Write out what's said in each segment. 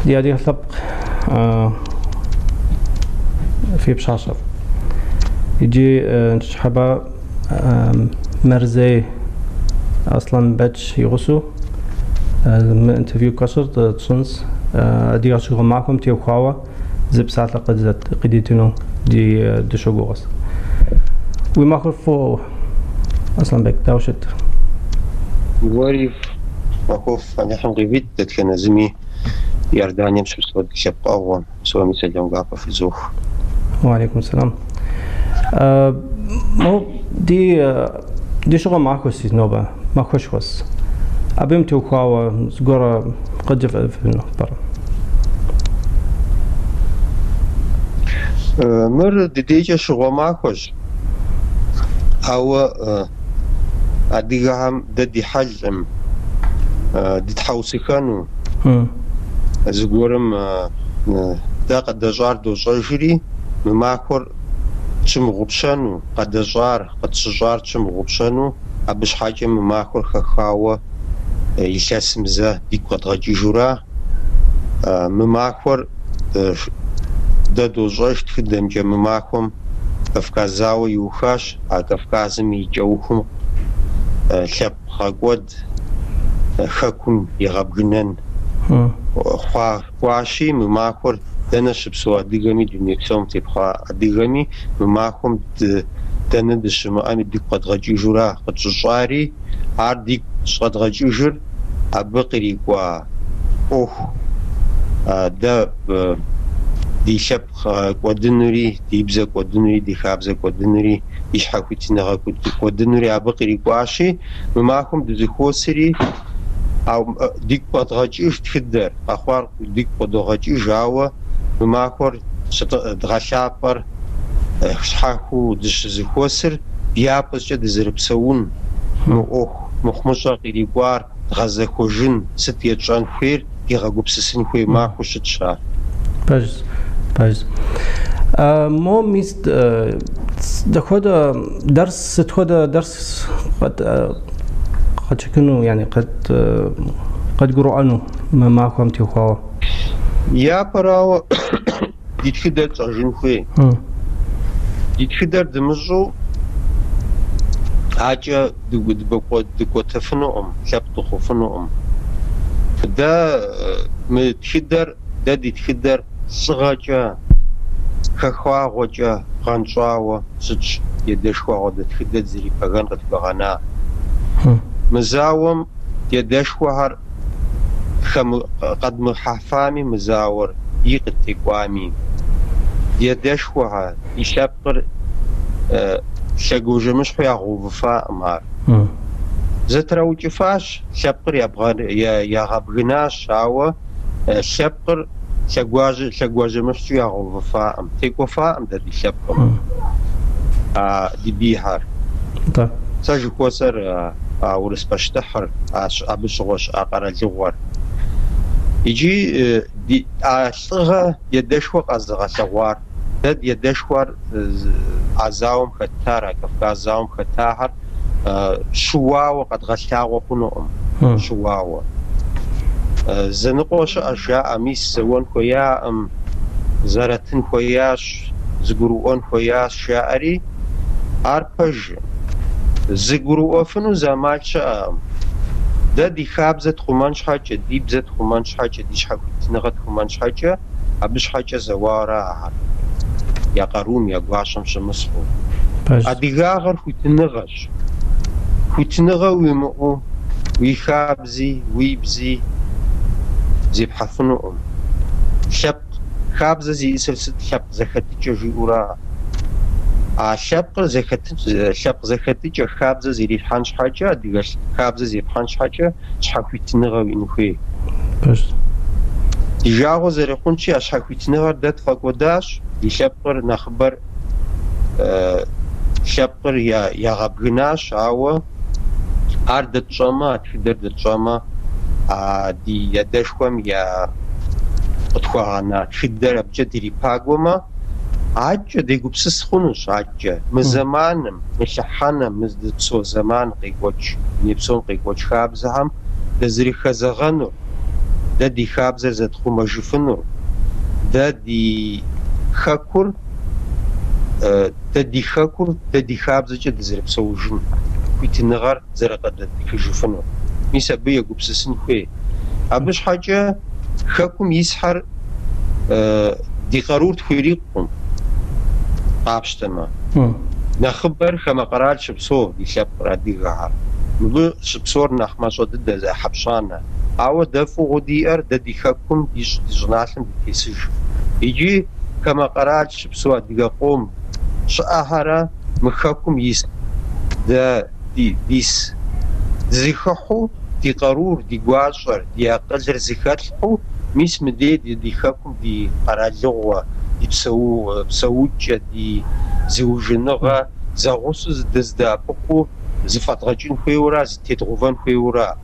Ди адыгэ лъэпкъ фи пщащэр. Иджы ныщхьэбэ Мэрзей Аслъэнбэч и гъусэу мы интервью кӏэщӏыр тщӏынщ. Адыгэ щыгъуэ махуэм теухуауэ зы псалъэ къыдитыну ди дыщогугъыс. Уи махуэр фӏы, Аслъэнбек, дауэ щыт? Уэри махуэфӏ Алыхьым къивит дэтхэнэ зыми Иорданием щыпсэу ди лъэпкъэгъуэм псоми сэлам гуапэ фызох. Уалейкум сэлам. Мо ди ди щыгъуэ махуэщ нобэ, махуэшхуэщ. Абым теухуауэ зыгуэрэ къыджепӏэфыну пӏэрэ? Мыр ди дежкӏэ щыгъуэ махуэщ, ауэ адыгэхэм дэ ди хьэлкъым дытхьэусыхэну, зыгуэрым дэ къыдэщӏар дощӏэжри, мы махуэр тщымыгъупщэну, къыдэщӏар, къытщыщӏар тщымыгъупщэну, абы щхьэкӏэ мы махуэр хэхауэ илъэсым зэ дигу къэдгъэкӏыжура. Мы махуэр дэ дощӏэж тхыдэмкӏэ, мы махуэм Кавказ зауэ иухащ, а Кавказым и кӏэухым лъэпкъ гъэкӏуэд хэкум егъэбгынэн хъуа хъуащи, мы махуэр дэнэ щыпсэу адыгэми, дуней псом тепхъуа адыгэми, мы махуэм дэнэ дыщымыӏэми дигу къэдгъэкӏыжура къытщыщӏари, ар дигу щӏэдгъэкӏыжыр абы кърикӏуа ӏуэху дэ ди лъэпкъ кӏуэдынури, ди бзэ кӏуэдынури, ди хабзэ кӏуэдынури, ди щхьэхуитыныгъэ кӏуэдынури абы кърикӏуащи, мы махуэм дызэхуосри, дигу къэдгъэкӏыж тхыдэр, къэхъуар дигу къыдогъэкӏыж, ауэ мы махуэр дгъэлъапӏэр щхьэхуэу дыщызэхуэсыр дяпэкӏэ дызэрыпсэун, мы ӏуэху мыхъумыщӏэ кърикӏуар дгъэзэхуэжын, сыт етщӏэн хуейр, дигъэгупсысын хуей махуэу щытщ ар. Пэжщ, пэжщ. Мо мис дапхуэдэ дэрс, сыт хуэдэ дэрс къэтшэкӏыну, яни къэдгурыӏуэну мы махуэм теухуауэ? Япэрауэ, ди тхыдэр тщӏэжын хуей. Ди тхыдэр дымыщӏэу акӏэ дыкӏуэтэфынукъым, лъэпкъ дыхъуфынукъым. Дэ мы тхыдэр, дэ ди тхыдэр лӏыгъэкӏэ, хахуагъуэкӏэ гъэнщӏауэ щытщ, ди адэшхуэ апхуэдэ тхыдэ дызэрипэгэн къытхуагъэна. Мы зауэм ди адэшхуэхэр къэдмыхьэфами мы зауэр, бий къыттекӏуами. Ди адэшхуэхэр, ди лъэпкъыр лъэгуажьэмыщхьу ягъэувыфакъым ар. Зэтраукӏыфащ, лъэпкъыр ягъэбгынащ, ауэ лъэпкъыр лъэгуажьэмыщхьу ягъэувыфакъым, текӏуэфакъым дэ ди лъэпкъым а ди бийхэр. Сэ жыхуэсӏэр а урыс пащтыхьыр, абы щыгъуэ щыӏа къэралыгъуэр. Иджы а лӏыгъэ ди адэшхуэ къэзыгъэлъэгъуар, дэ ди адэшхуэр а зауэм хэтар, а Кавказ зауэм хэтахэр щыуауэ къэдгъэлъагъуэ хъунукъым, щыуауэ. Зэныкъуэ щыӏэщ, жаӏэ, мис зэуэн хуеяӏым, зэратын хуеящ, зыгурыӏуэн хуеящ, жаӏэри, ар пэжым. Зыгурыӏуэфыну зы ӏэмал щыӏэкъым. Дэ ди хабзэ тхъумэн щхьэкӏэ, ди бзэ тхъумэн щхьэкӏэ, ди щхьэхуитыныгъэ тхъумэн щхьэкӏэ, абы щхьэкӏэ зэуара ахэр, я къарум, я гуащӏэм щымысхьу. Адыгагъэр хуитыныгъэщ. Хуитыныгъэ уимыӏэу уи хабзи, уи бзи зепхьэфынукъым. Лъэпкъ хабзэ зиӏысыр сыт лъэпкъ зэхэтыкӏэ жиӏэура? А лъэпкъыр лъэпкъ зэхэтыкӏэ хабзэ зерихьэн щхьэкӏэ, адыгэ хабзэ зепхьэн щхьэкӏэ щхьэхуитыныгъэ уиӏэн хуей. Ди жагъуэ зэрыхъунщи, а щхьэхуитыныгъэр дэ тфӏэкӏуэдащ, ди лъэпкъыр нэхъыбэр лъэпкъыр ягъэбгынащ, ауэ ар дэ тщӏэмэ, а тхыдэр дэ тщӏэмэ, а ди адэшхуэм я къытхуагъэна тхыдэр абыкӏэ дирипагуэмэ, Адэкӏэ дегупсыс хъунущ, адэкӏэ. Мы зэманым, мы лъэхъэнэм, мы дыздэпсэу зэман къекӏуэкӏ, дуней псом къекӏуэкӏ хабзэхэм дазэрыхэзэгъэнур, дэ ди хабзэр зэтхъумэжыфынур, дэ ди хэкур, дэ ди хэкур, дэ ди хабзэкӏэ дызэрыпсэужын хуитыныгъэр зэрыкъыдэтхыжыфынур. Мис абы егупсысын хуей. Абы щхьэкӏэ хэкум исхэр ди къарур тхуирикъукъым, къапщтэмэ. Нэхъыбэр хамэ къэрал щыпсэу ди лъэпкъыр, адыгэхэр. Мыбы щыпсэур нэхъ мащӏэ дыдэ, зы ӏыхьэ пщанэ. Ауэ дэ фӏыгъуэу диӏэр дэ ди хэкум, ди щӏыналъэм дытесыж. Иджы хамэ къэрал щыпсэу адыгэ къом щыӏэхэрэ мы хэкум ис дэ дис. Дызэхыхьэу ди къарур, ди гуащӏэр, ди акъылыр зэхэтлъхьэу, мис мыдей ди хэкум ди къэралыгъуэ, ди псэукӏэ, ди зыужьыныгъэ зэгъусэу дызэдэӏэпыкъуу зэфӏэдгъэкӏын хуейуэра, зэтедгъэувэн хуейуэра.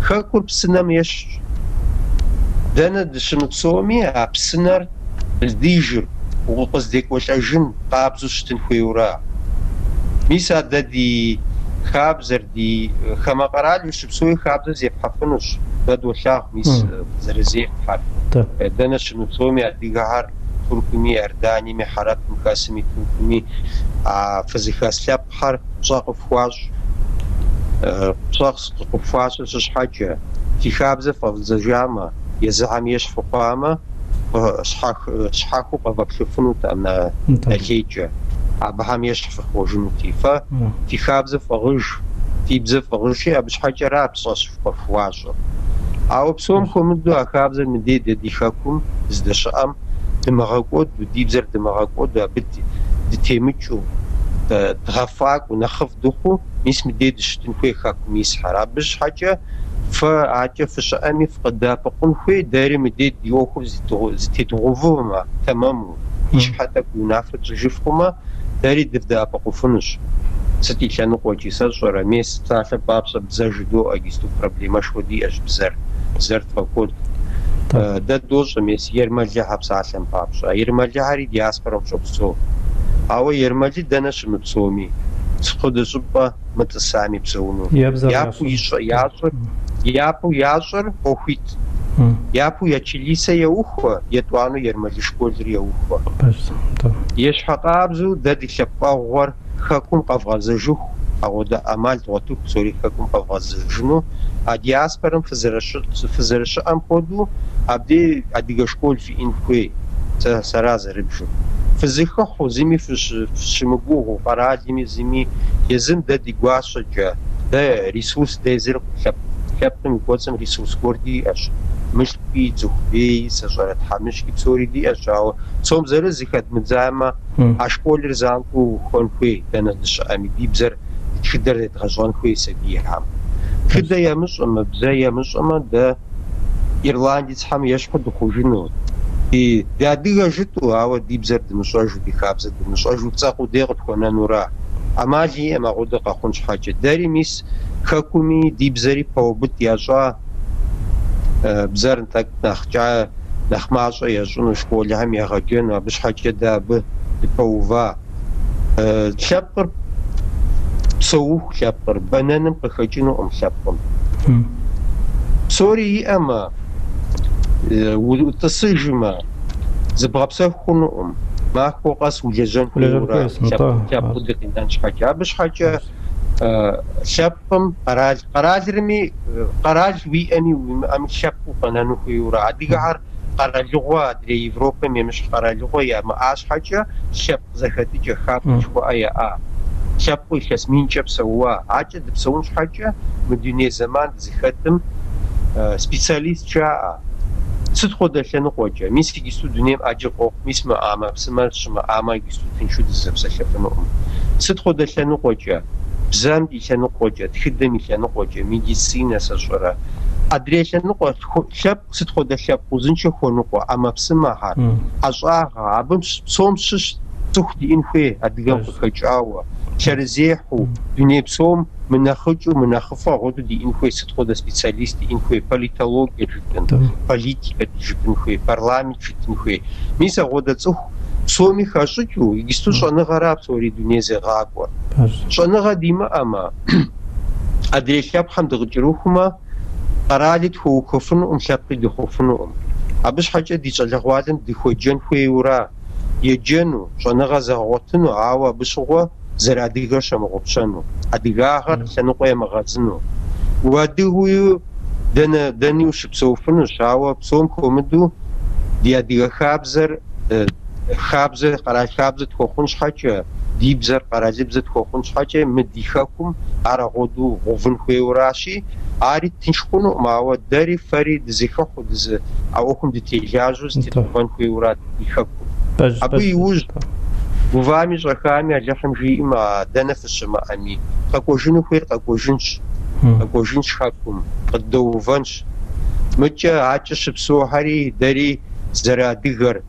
Хэкур псынэм ещхьщ. Дэнэ дыщымыпсэуми, а псынэр здижыр, укъыздекӏуэлӏэжын къабзэу щытын хуейуэра. Мис а дэ ди хабзэр, ди хамэ къэрал ущыпсэуи хабзэ зепхьэфынущ, дэ долъагъу мис зэрызефхьэр. Дэнэ щымыпсэуми адыгэхэр Тыркуми, Иорданиеми, Хьэрыпым хэсми, Тыркуми а фызыхэс лъэпкъхэр пщӏэ къыфхуащӏ. Пщӏэ къыфхуащӏыр сыт щхьэкӏэ, фи хабзэ фӏэвдзэжамэ, езыхэм ещхь фыхъуамэ, щхьэхыу къывэплъыфынутэкъым нэ лейкӏэ. Абыхэм ещхь фыхъужынути. Фэ фи хабзэ фӏыгъыж, фи бзэ фӏыгъыжщи, абы щхьэкӏэра пщӏэ къыфхуащӏыр. Ауэ псом хуэмыдэу а хабзэр мыдей дэ ди хэкум здэщыӏэм дымыгъэкӏуэду, ди бзэр дымыгъэкӏуэду, абы дытемыкӏыу, дгъэфӏакӏуэу, нэхъыфӏ дыхъуу, мис мыдей дыщытын хуей хэкум исхэр. Абы щхьэкӏэ фэ акӏэ фыщыӏэми фыкъыдэӏэпыкъун хуей, дэри мыдей ди ӏуэхур зэтедгъэувэмэ, тэмэму, ди щхьэ тӏэкӏу унафэ тщӏыжыф хъумэ, дэри дывдэӏэпыкъуфынущ. Сыт и лъэныкъуэкӏи, сэ сщӏэрэ, мес, псалъэм папщӏэ, бзэ жыдоӏэ, иджысту проблемэшхуэ диӏэщ бзэр, бзэр тфӏэкӏуэд. Дэ дощӏэ, мес, ермэлыхьэ псалъэм папщӏэ. А ермэлыхьэри диаспорэм щопсэу. Ауэ ермэлы дэнэ щымыпсэуми, сыт хуэдэ щӏыпӏэ мытӏысами псэуну. Япэу ящӏэр, япэу ящӏэр ӏуэхуитӏ. Япэу я чылисэ еухуэ, етӏуанэу ермэлы школыр еухуэ. Ещхьэ къабзэу дэ ди лъэпкъэгъухэр хэкум къэвгъэзэжыху, апхуэдэ ӏэмал дгъуэтыху псори хэкум къэвгъэзэжыну, а диаспорэм фызэрыщыӏэм хуэдэу абдей адыгэ школ фиӏэн хуей, сэ сэра зэрыбжыр. Фызэхыхьу, зыми фыщымыгугъыу, къэралми зыми, езым дэ ди гуащӏэкӏэ, дэ ресурс, дэ езыр лъэпкъым и кӏуэцӏым ресурс гуэр диӏэщ, мылъкуи, цӏыху беи, сэ сщӏэрэ тхьэмыщкӏи псори диӏэщ, ауэ сом зырыз зыхэдмыдзамэ, а школыр занщӏэу ухуэн хуей, дэнэ дыщыӏэми, ди бзэр, ди тхыдэр едгъэщӏэн хуей сабийхэм. Тхыдэ ямыщӏэмэ, бзэ ямыщӏэмэ, дэ ирландецхэм ещхьу дыхъужыну. Ди адыгэ жытӏэу, ауэ ди бзэр дымыщӏэжу, ди хабзэр дымыщӏэжу цӏэ къудей къытхуэнэнура? ӏэмал иӏэм апхуэдэ къэхъун щхьэкӏэ. Дэри мис хэкуми ди бзэри пэубыд ящӏа бзэр тӏэкӏу нэхъ кӏа нэхъ мащӏэ ящӏыну, школхэм егъэджэну, абы щхьэкӏэ дэ абы дыпэува. Лъэпкъыр псэуху лъэпкъыр, бэнэным къыхэкӏынукъым лъэпкъым. Псори иӏэмэ, утӏысыжмэ, зыбгъэпсэху хъунукъым. Махуэ къэс улэжьэн хуейуэра лъэпкъыу дыкъинэн щхьэкӏэ. Абы щхьэкӏэ лъэпкъым къэрал, къэралырми, къэрал уиӏэми уимыӏэми лъэпкъ укъэнэну хуейуэра. Адыгэхэр къэралыгъуэ, адрей Европэм емыщхь къэралыгъуэ ямыӏа щхьэкӏэ лъэпкъ зэхэтыкӏэ хабзэ жыхуаӏэ яӏа, лъэпкъыу илъэс минкӏэ псэуа. Акӏэ дыпсэун щхьэкӏэ мы дуней зэман дызыхэтым специалист жаӏэ. Сыт хуэдэ лъэныкъуэкӏэ? Мис иджысту дунейм ӏэджэ къохъу, мис мы ӏэмэпсымэр щымыӏамэ иджысту тыншу дызэпсэлъэфынукъым. Сыт хуэдэ лъэныкъуэкӏэ? Бзэм и лъэныкъуэкӏэ, тхыдэм и лъэныкъуэкӏэ, медицинэ сэ сщӏэрэ. Адрей лъэныкъуэ лъэпкъ Сыт хуэдэ лъэпкъ узыншэ хуэныкъуэ ӏэмэпсымэхэр, ӏэщӏагъэ, абы псом щыщ цӏыху диӏэн хуей адыгэм къыхэкӏауэ, лъэрызехьэу, дуней псом мынэхъыкӏыу, мынэхъыфӏэ апхуэдэу диӏэн хуей, сыт хуэдэ специалист диӏэн хуей, политологие жытӏэн, политикэ жытӏэн хуей, парламент жытӏэн хуей. Мис апхуэдэ цӏыху Псоми хащӏыкӏыу, иджысту щӏэныгъэра псори дуней зегъакӏуэр. Щӏэныгъэ димыӏэмэ, адрей лъэпкъхэм дыкъыкӏэрыхумэ, къэрали тхуэухуэфынукъым, лъэпкъи дыхъуфынукъым. Абы щхьэкӏэ ди щӏалэгъуалэм дыхуеджэн хуейуэра, еджэну, щӏэныгъэ зэгъэгъуэтыну, ауэ абы щыгъуэ зэрыадыгэр щамыгъупщэну, адыгагъэр лъэныкъуэ ямыгъэзыну. Уадыгэуи дэнэ дэни ущыпсэуфынущ, ауэ псом хуэмыдэу ди адыгэ хабзэр хабзэ, къэрал хабзэ тхуэхъун щхьэкӏэ, ди бзэр къэралыбзэ тхуэхъун щхьэкӏэ, мы ди хэкум ар агъуэду гъувын хуейуэращи, ари тынш хъунукъым, ауэ дэри фэри дызэхыхьу, дызы а ӏуэхум дытелажьэу зытедгъэувэн хуейуэрат ди хэкум. Абы иужь гувами щӏэхами Алыхьым жиӏэмэ, а дэнэ фыщымыӏэми, къэкӏуэжыну хуейр къэкӏуэжынщ, къэкӏуэжынщ хэкум, къыддэувэнщ. Мыкӏэ акӏэ щыпсэухэри дэри зэрыадыгэр,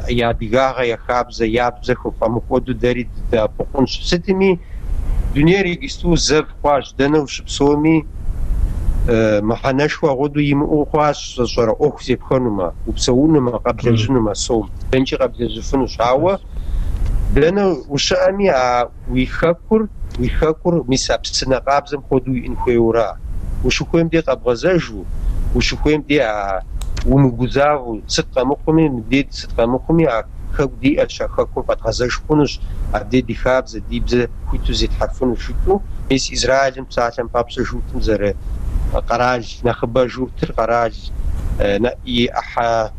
я адыгагъэ, я хабзэ, я бзэ хуэфӏэмыкӏуэду дэри дыдэӏэпыкъунщ. Сытми, дунейр иджысту зэв хъуащ, дэнэ ущыпсэуми, мыхьэнэшхуэ агъуэду имыӏэу хъуащ, сщӏэрэ, ӏуэху зепхуэнумэ, упсэунумэ, къэблэжьынумэ, сом дэнкӏи къэблэжьыфынущ. Ауэ дэнэ ущыӏэми, а Уи хэкур, уи хэкур мис а псынэ къабзэм хуэдэу уиӏэн хуейуэра. Ущыхуейм де къэбгъэзэжу, ущыхуейм де а умыгузавэу, сыт къэмыхъуми, мыбдей сыт къэмыхъуми, а хэку диӏэщ, а хэкум къэдгъэзэж хъунущ, абдей ди хабзэ, ди бзэ хуиту зетхьэфынущ жытӏэу, мис Израилым псалъэм папщӏэ журтым зэры къэрал нэхъыбэ журтыр къэрал и ӏыхьэ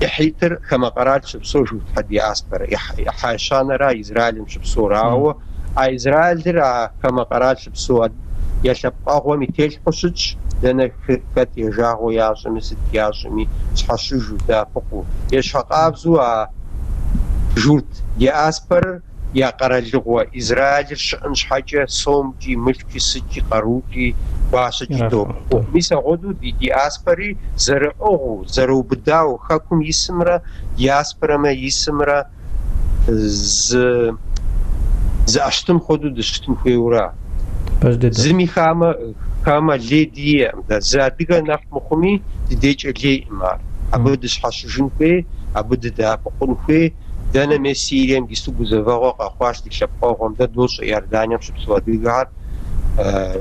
ӏыхьитӏыр хамэ къэрал щыпсэу журтхэ диаспорэ, ӏыхьэ ещанэра Израилым щыпсэур. Ауэ а Израилыр а хамэ къэрал щыпсэу я лъэпкъэгъуэм и телъхьэу щытщ, дэнэ хэт я жагъуэ ящӏэми, сыт ящӏэми, щхьэщыжу, дэӏэпыкъуу. Ещхьэкъабзэу а журт диаспорэр я къэралыгъуэ Израилыр щыӏэн щхьэкӏэ сомкӏи, мылъкукӏи, сыткӏи, къарукӏи, гуащӏэкӏи доӏэпыкъу. Мис агъуэдэу ди диаспори зэрыӏыгъыу, зэрыубыдауэ хэкум исымрэ диаспорэмэ исымрэ зы зыӏэщтым хуэдэу дыщытын хуейуэра. Пэж дыдэ. Зыми хамэ хамэ лей диӏэкъым дэ. Зы адыгэ нэхъ мыхъуми, ди дежкӏэ лейкъым ар. Абы дыщхьэщыжын хуей, абы дыдэӏэпыкъун хуей. Дэнэ мес Сирием иджысту гузэвэгъуэ къэхъуащ ди лъэпкъэгъуэм. Дэ дощӏэ Иорданием щыпсэу адыгэхэр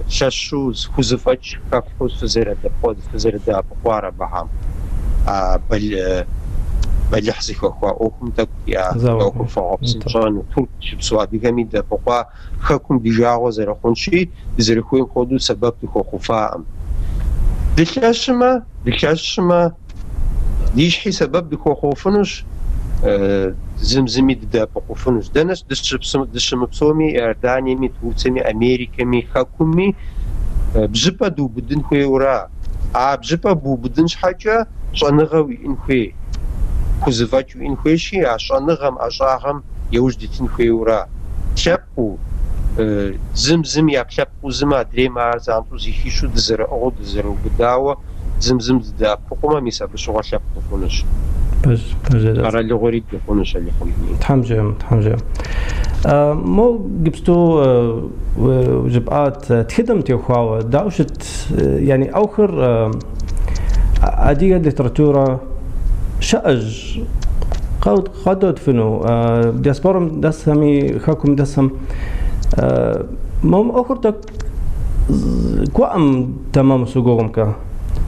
лъэщу хузэфӏэкӏ хэфлъхьэу фызэрыдэӏэпыкъуар абыхэм. А бэлыхь зыхэхуа ӏуэхум тӏэкӏу я ӏуэхур фагъэпсынщӏэну. Турк щыпсэу адыгэми дэӏэпыкъуа хэкум ди жагъуэ зэрыхъунщи, дызэрыхуейм хуэдэу сэбэп дыхуэхъуфакъым. Дылъэщмэ, дылъэщмэ, Ди щхьи сэбэп дыхуэхъуфынущ, зым зыми дыдэӏэпыкъуфынущ. Дэнэ дыщымыпсэуми, Иорданиеми, Турциеми, Америкэми, хэкуми бжьыпэ дыубыдын хуейуэра. А бжьыпэ быубыдын щхьэкӏэ щӏэныгъэ уиӏэн хуей, хузэфӏэкӏ уиӏэн хуейщи, а щӏэныгъэм, ӏэщӏагъэм яужь дитын хуейуэра. Лъэпкъыу, зым зым и ӏэпкълъэпкъ узымэ, адрейм ар занщӏэу зыхищӏэу дызэрыӏыгъыу, дызэрыубыдауэ, зым зым дыдэӏэпыкъумэ, мис абы щыгъуэ лъэпкъ дыхъунущ. Пэж, пэж дыдэщ. Къэралыгъуэри дыхъунущ Алыхьым жиӏэмэ. Тхьэм жиӏэм, Тхьэм жиӏэм. Мо иджыпсту жыпӏат тхыдэм теухуауэ, дауэ щыт, яни ӏуэхур адыгэ литературэ щыӏэжь къэдгъуэтыфыну диаспорэм дэсхэми, хэкум дэсхэм мо ӏуэхур тӏэкӏу кӏуэӏым тэмэму си гугъэмкӏэ.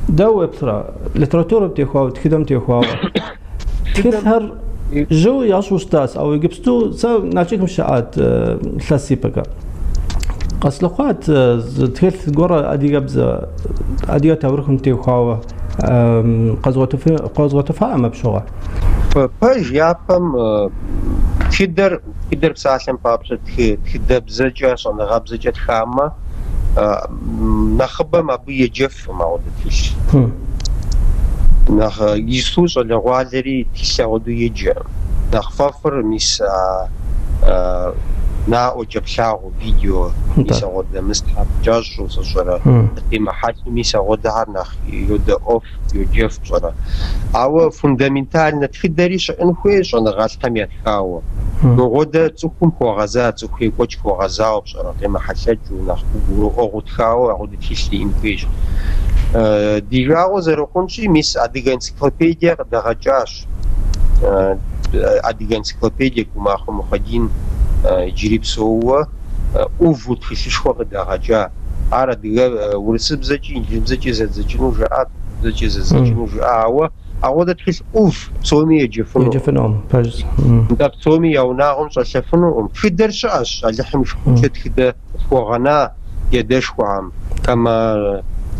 Дауэ уеплърэ, литературэм теухуауэ, тхыдэм теухуауэ? Тхылъхэр жьыуэ ящӏу щытащ, ауэ иджыпсту сэ Налшыкым щыӏат илъэс ипэкӏэ. Къэслъыхъуат зы тхылъ гуэр адыгэбзэ, адыгэ таурыхъым теухуауэ къэзгъуэтыфаӏым абы щыгъуэ. Пэж япэм тхыдэр, тхыдэр псалъэм папщӏэ тхыдэбзэкӏэ, щӏэныгъэбзэкӏэ тхамэ, нэхъыбэм абы еджэфкъым ауэдэ тхылъ. Нэхъ иджысту щӏалэгъуалэри тхылъ ауэдэу еджэкъым. Нэхъ фӏэфӏыр мис а наӏуэкӏэ плъагъуу видео, мис ауэдэ мысхьэф кӏэщӏу сщӏэрэ, къытемыхьэлъэу мис ауэдэхэр нэхъ йодэӏуэф, йоджэф пщӏэрэ. Ауэ фундаментальнэ тхыдэри щыӏэн хуей щӏэныгъэлӏхэм ятхауэ. Мыгъуэдэ цӏыхум хуэгъэза, цӏыху екӏуэкӏ хуэгъэзауэ пщӏэрэ, къемыхьэлъэкӏыу, нэхъ гурыӏуэгъуэу тхауэ ауэдэ тхылъ диӏэн хуейщ. Ди жагъуэ зэрыхъунщи, мис Адыгэ энциклопедие къыдэгъэкӏащ. Адыгэ энциклопедие Кӏумахуэ Мухьэдин иджыри псэууэ ӏуву тхылъышхуэ къыдагъэкӏа. Ар адыгэ урысыбзэкӏи инджылыбзэкӏи зэдзэкӏыну жаӏа, тыркубзэкӏи зэдзэкӏыну жаӏа, ауэ Ауэдэ тхылъ ӏув псоми еджэфынукъым. Еджэфынукъым, пэжщ. Нтӏэ, псоми я унагъуэм щӏэлъэфынукъым. Тхыдэр щыӏэщ, Алыхьым и шыкуркӏэ тхыдэ къытхуэгъэна ди адэшхуэхэм, хамэ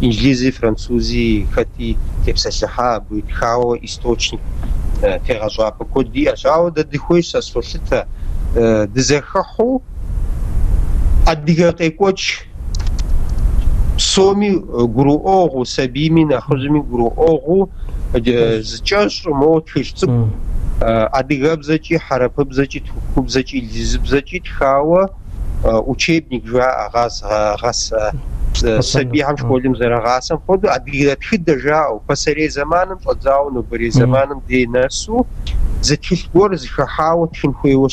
инджылызи, французи хэти тепсэлъыхьа, абы тхауэ источник тегъэщӏапӏэ куэд диӏэщ. Ауэ дэ дыхуейщ, сэ солъытэ, дызэхыхьу адыгэ къекӏуэкӏ Псоми гурыӏуэгъуу, сабийми нэхъыжьми гурыӏуэгъуу, зы кӏэщӏу моуэ тхылъ цӏыкӏу адыгэбзэкӏи, хьэрыпыбзэкӏи, тыркубзэкӏи, инджылызыбзэкӏи тхауэ учебник жаӏэ, сабийхэм школым зэрагъасэм хуэдэу, адыгэ тхыдэ жаӏэу, пасэрей зэманым щӏэдзауэ нобэрей зэманым дей нэсу зы тхылъ гуэр зыхыхьауэ тхын хуейуэ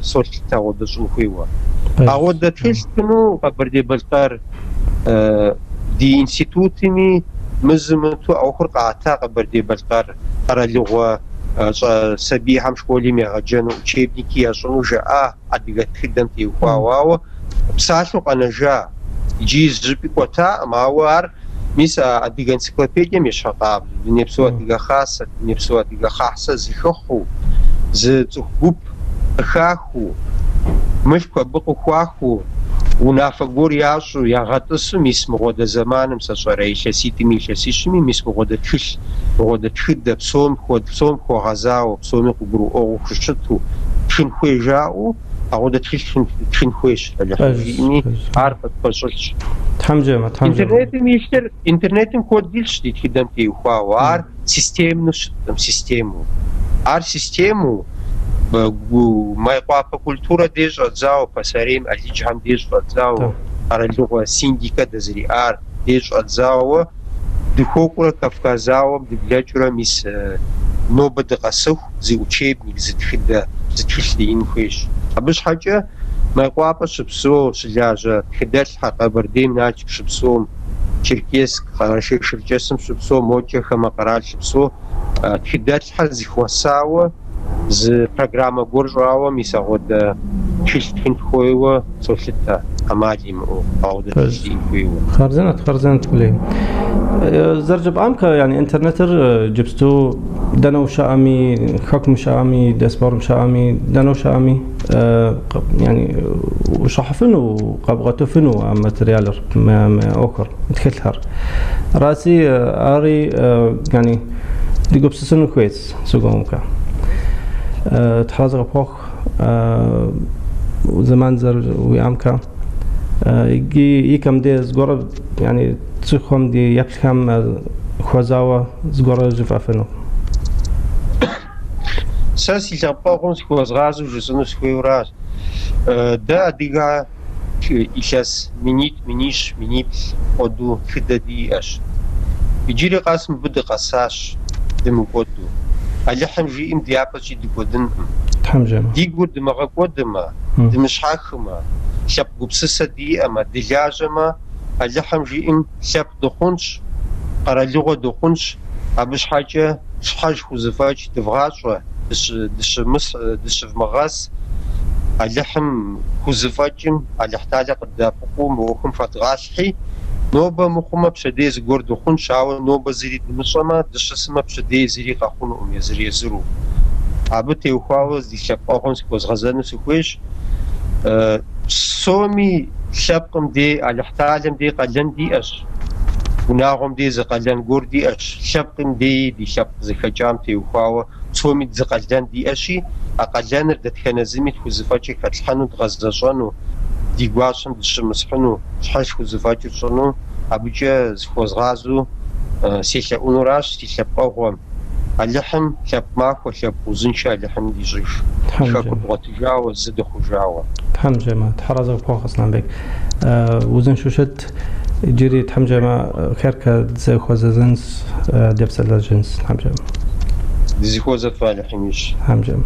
солъытэ, ауэдэ щӏын хуейуэ. Ауэдэ тхылъ тхыну Къэбэрдей-Балъкъэр ди институтми мызу-мытӏу ӏуэхур къата Къэбэрдей-Балъкъэр къэралыгъуэ сабийхэм школым егъэджэну учебники ящӏыну жаӏа адыгэ тхыдэм теухуауэ, ауэ псалъэу къэнэжа, иджыри зыщӏыпӏи кӏуэтакъым, ауэ ар мис а адыгэ энциклопедием ещхьыркъабзэу, Дунейпсо Адыгэ Хасэ, Дунейпсо Адыгэ Хасэ зыхыхьу, зы цӏыху гуп къыхахыу, мылъку абы къыхуахыу, унафэ гуэр ящӏу, ягъэтӏысу, мис мыгъуэдэ зэманым, сэ сщӏэрэ, илъэситӏми илъэсищми, мис мыгъуэдэ тхылъ, мыгъуэдэ тхыдэ псом псом хуэгъэзауэ, псоми къыгурыӏуэгъуу хущыту, тхын хуей жаӏэу, Ауэдэ тхылъ тхын хуейщ, Алыхьым жиӏэми, ар къытпэщӏылъщ. Тхьэм жиӏэмэ, Тхьэм жиӏэмэ. Интернетым илъыр, интернетым куэд илъщ ди тхыдэм теухуауэ, ар системнэу щыткъым, систему. Ар систему Майкъуапэ культурэ деж щӏэдзауэ, пасэрейм алыджхэм деж щӏэдзауэ, къэралыгъуэ Синдикэ дызэриӏар деж щӏэдзауэ, дыхуэкӏуэрэ Кавказ зауэм дыблэкӏыурэ мис нобэ дыкъэсыху зы учебник, зы тхыдэ, зы тхылъ диӏэн хуейщ. Абы щхьэкӏэ Майкъуапэ щыпсэу, щылажьэ тхыдэлӏхэр, Къэбэрдейм Налшык щыпсэум, Черкесск, Къэрэшей-Шэрджэсым щыпсэу, мокӏэ хамэ къэрал щыпсэу тхыдэлӏхэр зыхуэсауэ зы программэ гуэр щӏауэ мис ауэдэ тхылъ тхын хуейуэ солъытэ, ӏэмал имыӏэу ауэдэ тхылъ диӏэн хуейуэ. Хъарзынэт, хъарзынэт, Къулей. Зэрыжыпӏамкэ, яни интернетыр иджыпсту дэнэ ущыӏэми, хэкум щыӏэми, диаспорэм щыӏэми, дэнэ ущыӏэми, яни ущыхьыфыну, къэбгъуэтыфыну а материалыр, мы ӏуэхур, тхылъхэр. Араци, ари, яни дегупсысыну хуейщ, си гугъэмкэ. Тхьэразэ къыпхуэхъу зэман зэрыуиӏамкэ. Иджы икӏэм де зыгуэр, яни цӏыхухэм ди еплъхэм хуэзауэ зыгуэр жыфӏэфыну. Сэ си лъэпкъэгъум зыхуэзгъазэу жысӏэну сыхуейуэращ. Дэ адыгэ илъэс минитӏ, минищ, миниплӏ хуэдэу тхыдэ диӏэщ. Иджыри къэс мыбы дыкъэсащ, дымыкӏуэду. Алыхьым жиӏэм дяпэкӏи дыкӏуэдынкъым. Тхьэм жиӏэмэ. Ди гур дымыгъэкӏуэдымэ, дымыщхьэхымэ, лъэпкъ гупсысэ диӏэмэ, дылажьэмэ, Алыхьым жиӏэм лъэпкъ дыхъунщ, къэралыгъуэ дыхъунщ, абы щхьэкӏэ щхьэж хузэфӏэкӏ дывгъащӏэ, дыщывмыгъэс, Алыхьым хузэфӏэкӏым, Алыхьталэ къыддэӏэпыкъуу мы ӏуэхум хэдгъалъхьи, нобэ мыхъумэ, пщэдей зыгуэр дыхъунщ, ауэ нобэ зыри дымыщӏэмэ, дыщысмэ, пщэдей зыри къэхъунукъым езыр-езыру. Абы теухуауэ ди лъэпкъэгъум зыхуэзгъэзэну сыхуейщ. Псоми лъэпкъым дей, Алыхьталэм дей къалэн диӏэщ, унагъуэм дей зы къалэн гуэр диӏэщ, лъэпкъым деи ди лъэпкъ зыхэкӏам теухуауэ псоми зы къалэн диӏэщи, а къалэныр дэтхэнэ зыми тхузэфӏэкӏыр хэтлъхьэну, дгъэзэщӏэну, ди гуащӏэм дыщымысхьыну, щхьэж хузэфӏэкӏыр тщӏыну, абыкӏэ зыхуэзгъазэу селъэӏунуращ си лъэпкъэгъуэм. Алыхьым лъэпкъ махуэ, лъэпкъ узыншэ Алыхьым дищӏыж. Тхьэм Хэкур жиӏэмэ. дгъуэтыжауэ, зы дыхъужауэ. Тхьэм жиӏэмэ, Тхьэразэ къыпхуэхъу, Аслъэнбек. Узыншэу щыт, иджыри Тхьэм жиӏэмэ, хъеркэ дызэхуэзэзынщ, депсэлъэжынщ, Тхьэм жиӏэмэ. Дызэхуэзэ фӏы Алыхьым ищӏ. Тхьэм жиӏэмэ.